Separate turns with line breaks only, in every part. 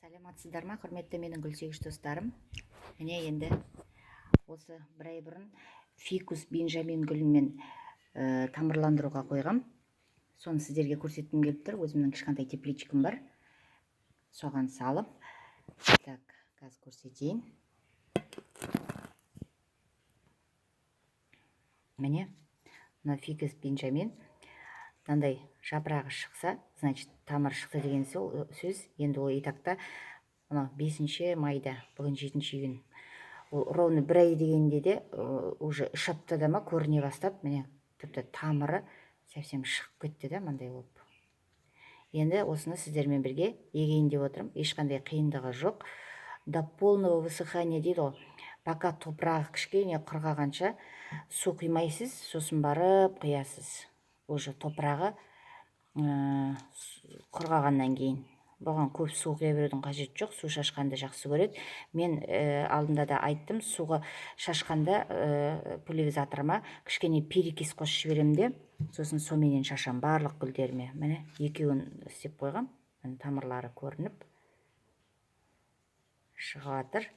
Саламатсыздар ма, құрметті менің гүлсүйгіш достарым. Міне, енді осы бір ай бұрын фикус бенжамин гүлімен тамырландыруға қойғам. Соны сіздерге көрсеткім келіп тұр. Өзімнің кішкентай тепличкам бар. Соған салып, так, қазір көрсетейін. Міне, мына фикус бенжамин мынандай жапырағы шықса, значит, тамыр шықты деген сөз. Енді ол итакта мынау 5 майда, бүгін 7 июнь. Ол ровно бір ай дегенде де уже 3 аптада ма көріне бастады. Міне, тіпті тамыры совсем шығып кетті да, мынандай болып. Енді осыны сіздермен бірге егейін деп отырмын. Ешқандай қиындығы жоқ. До полного высыхания дейді ғой. Пока топырағы кішкене құрғағанша су құймайсыз, сосын барып құясыз. Уже топырағы құрғағаннан кейін. Бұған көп су құя берудің қажеті жоқ, су шашқанды жақсы көреді. Мен алдында да айттым, суға шашқанда пульверизаторыма кішкене перекись қосып жіберемін де, сосын соменен шашам барлық гүлдеріме. Міне, екеуін істеп қойғам. Міне, тамырлары көрініп шығып жатыр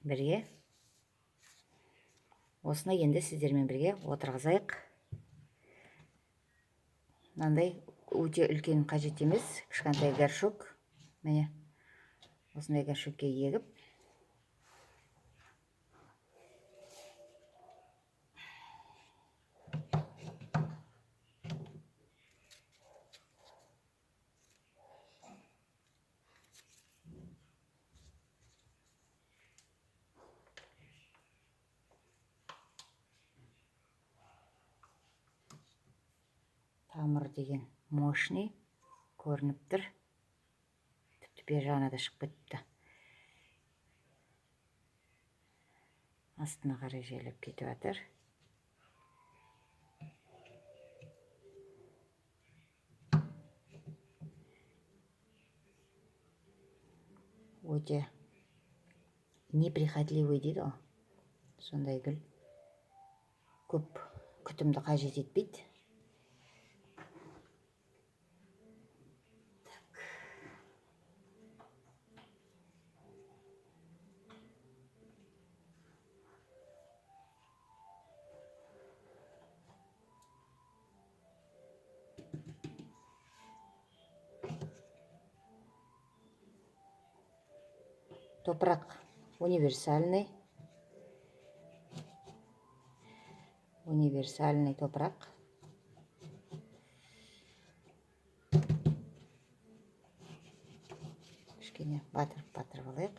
бірге. Осыны енді сіздермен бірге отырғызайық. Мынандай өте үлкен қажет емес, кішкентай горшок. Міне, осындай горшокке егіп, тамыр деген мощный көрініп тұр. Тіпті бер жағына да шығып кетіпті. Астына қарай жайлап кетіп жатыр. Өте неприхотливый дейді ғой. Сондай гүл. Көп күтімді қажет етпейді. Топырақ универсальный. Универсальный топырақ. Кішкене батырып-батырып алайық.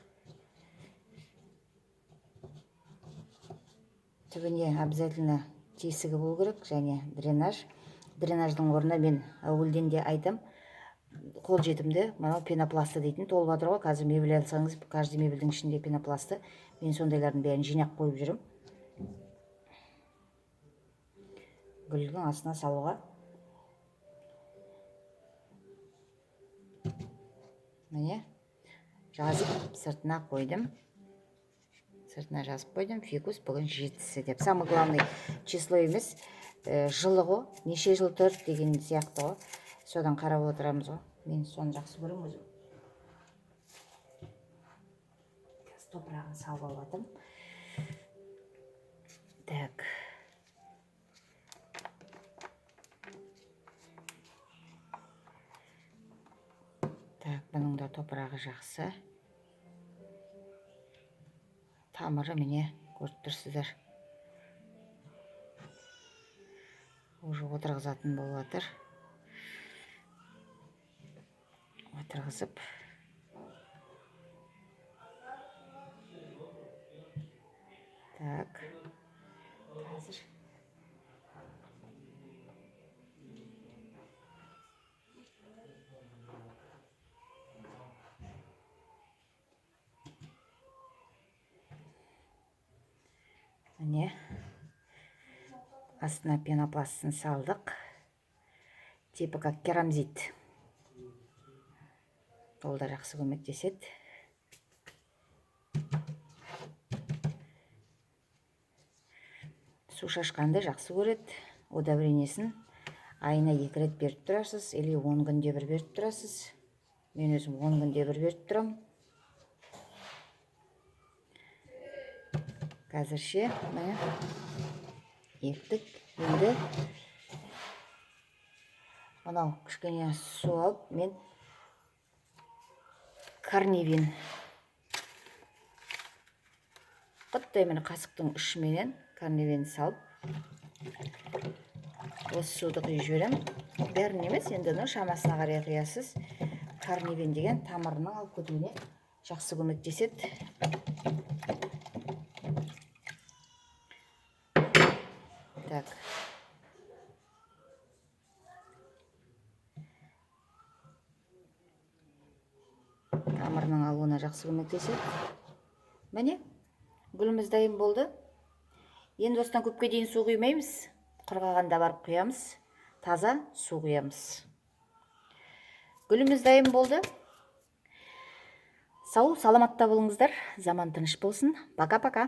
Түбіне обязательно тесігі болу керек және дренаж. Дренаждың орнына мен әуелден де айтам, қолжетімді мынау пенопласты дейтін толып жатыр ғой. Қазір мебель алсаңыз, каждый мебельдің ішінде пенопласты. Мен сондайлардың бәрін жинап қойып жүрмін. Гүлдің астына салуға. Міне, жазып сыртына қойдым. Сыртына жазып қойдым. Фикус бүгін 7-сі деп. Самый главный число емес, жылы ғой. Неше жыл тұр деген сияқты ғой. Содан қарап отырамыз ғой. Мен соны жақсы көремін өзім. Қазір топырағын салып алып жатырмын. Так. Так, бұның да топырағы жақсы. Тамыры міне көріп тұрсыздар. Уже отырғызатын болып жатыр. Отырғызып, так, қазір міне, астына пенопластын салдық, типа как керамзит. Ол да жақсы көмектеседі. Су шашқанды жақсы көреді. Удобрениесін айына 2 рет беріп тұрасыз или 10 күнде бір беріп тұрасыз. Мен өзім 10 күнде бір беріп тұрамын. Қазірше міне ектік. Енді мынау кішкене су алып, мен корневин құттай міне қасықтың ұшыменен корневин салып, осы суды құйып жіберемін. Бәрін емес, енді шамасына қарай құясыз. Корневин деген тамырының алып кетуіне жақсы көмектеседі. Так. Тамырының алуына жақсы көмектеседі. Міне, гүліміз дайын болды. Енді осыдан көпке дейін су құймаймыз. Құрғағанда барып құямыз. Таза су құямыз. Гүліміз дайын болды. Сау, саламатта болыңыздар. Заман тыныш болсын. Пока-пока.